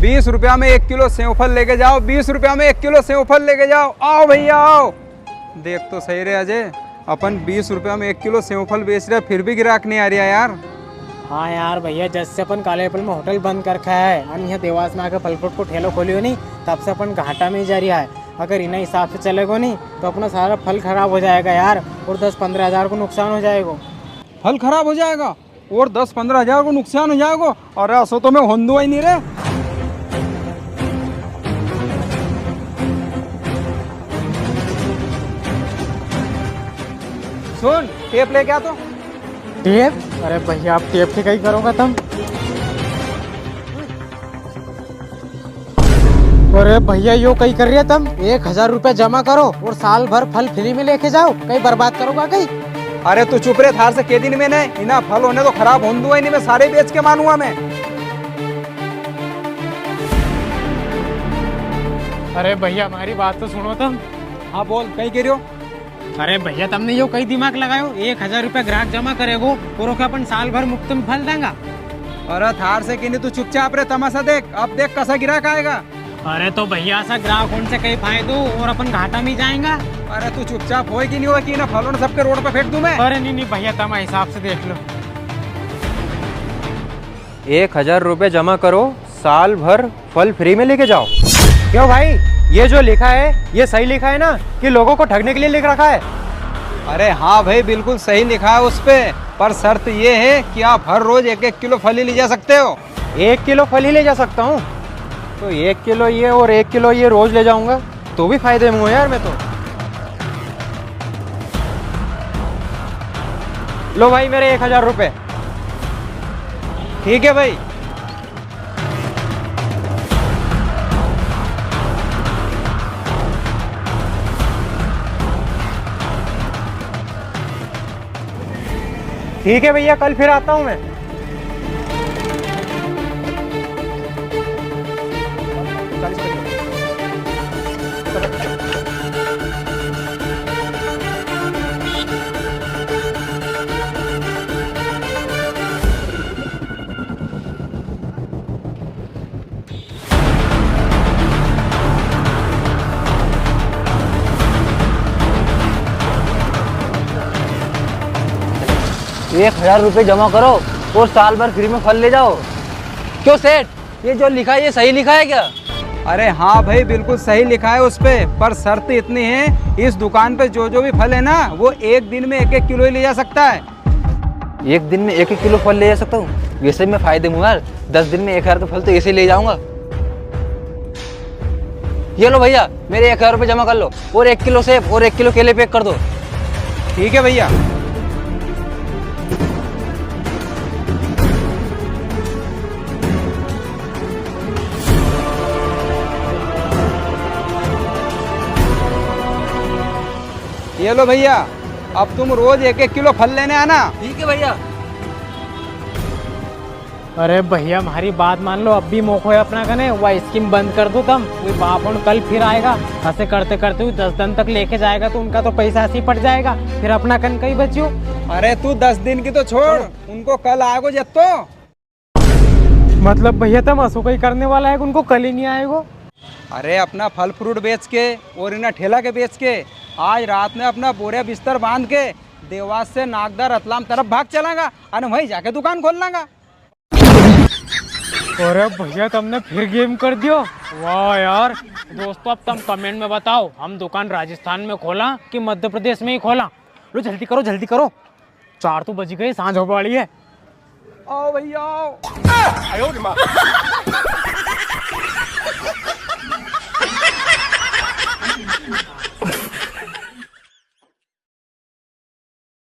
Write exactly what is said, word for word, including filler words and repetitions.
बीस रुपया में एक किलो सेवफल लेके जाओ, बीस रुपया में एक किलो सेवफल लेके जाओ। आओ भैया, आओ। देख तो सही रे अजय, अपन बीस रुपया में एक किलो सेवफल बेच रहे, फिर भी ग्राहक नहीं आ रहा यार। हाँ यार भैया, जब से अपन कालेपल में होटल बंद कर रखा है और यहाँ देवास में आके फल फ्रूट को ठेलो खोलियो नी, तब से अपन घाटा में ही जा रहा है। अगर इन्हें हिसाब से चलेगो नी, तो अपना सारा फल खराब हो जाएगा यार, और दस पन्द्रह हजार को नुकसान हो जाएगो। फल खराब हो जाएगा और दस पन्द्रह हजार को नुकसान हो जाएगो? अरे, असो तो मैं होन दूंगा ही नी रे। सुन, टेप लेके आ तो। टेप? अरे भैया, आप टेप के कई करोगा तम? अरे भैया, यो कई कर रिया तम? एक हजार रुपया जमा करो और साल भर फल फ्री में लेके जाओ, कई बर्बाद करोगा कई? अरे तू चुप रे, थार से के दी नी मैंने, इना फल होने तो खराब होन दूंगा ही नी, मैं सारे बेच के मानूंगा मैं। अरे भैया, हमारी बात तो सुनो तम। हाँ बोल, कई के रियो? अरे भैया, तमने यो कई दिमाग लगायो, एक हजार रुपया ग्राहक जमा करेगो और ओके अपन साल भर मुफ्त में फल देंगा। अरे थार से किनी, तू चुपचाप रे, तमाशा देख, अब देख कसा ग्राहक आएगा। अरे तो भैया, असा ग्राहक होने से कई फायदो और अपन घाटा में जाएंगा। अरे तू चुपचाप होए कि नी होए कि इना फलों ने सबके रोड पे फेंक दूं मैं। अरे नी, नी भैया, तमा हिसाब से देख लो। एक हजार रुपये जमा करो, साल भर फल फ्री में लेके जाओ। क्यों भाई, ये जो लिखा है, ये सही लिखा है ना, कि लोगों को ठगने के लिए लिख रखा है? अरे हाँ भाई, बिल्कुल सही लिखा है उस पे, पर शर्त ये है कि आप हर रोज एक एक किलो फल ही ले जा सकते हो। एक किलो फल ही ले जा सकता हूँ? तो एक किलो ये और एक किलो ये रोज ले जाऊंगा, तो भी फायदे में हूँ यार मैं तो। लो भाई, मेरे एक हजार रुपये। ठीक है भाई। ठीक है भैया, कल फिर आता हूँ मैं। एक हजार रुपये जमा करो और साल भर फ्री में फल ले जाओ। क्यों सेठ, ये जो लिखा है, ये सही लिखा है क्या? अरे हाँ भाई, बिल्कुल सही लिखा है उस पे, पर शर्त इतनी है, इस दुकान पे जो जो भी फल है ना, वो एक दिन में एक एक किलो ही ले जा सकता है। एक दिन में एक एक किलो फल ले जा सकता हूँ? वैसे मैं फायदे में हूँ यार, दस दिन में एक हजार का फल तो ऐसे ही ले जाऊंगा। ये लो भैया, मेरे एक हजार रुपये जमा कर लो और एक किलो सेब और एक किलो केले पैक कर दो। ठीक है भैया। ये लो भैया, अब तुम रोज एक एक किलो फल लेने आना। ठीक है भैया। अरे भैया, म्हारी बात मान लो, अब भी मौको है अपना कने, वा स्कीम बंद कर दो तम। वी बाप होण कल फिर आएगा, असे करते करते वी दस दिन तक लेके जाएगा, तो उनका तो पैसा असे ही पट जाएगा, फिर अपना कन कई बच्यो। अरे तू दस दिन की तो छोड़, उनको कल आएगो जब तो। मतलब भैया, तम असो कई करने वाला है कि उनको कल ही नी आएगो? अरे अपना फल फ्रूट बेच के और इना ठेला के बेच के आज रात में अपना बोरिया बिस्तर बांध के देवास से नागदा रतलाम तरफ भाग चलांगा अने वहीं जाके दुकान खोल लांगा। अरे भैया, तमने फिर गेम कर दियो। वाह यार। दोस्तों, अब तम comment में बताओ, हम दुकान राजस्थान में खोला कि मध्य प्रदेश में ही खोला? लो जल्दी करो, जल्दी करो, चार तो बजी गई, सांझ होबा वाली है। आओ भैया, आओ।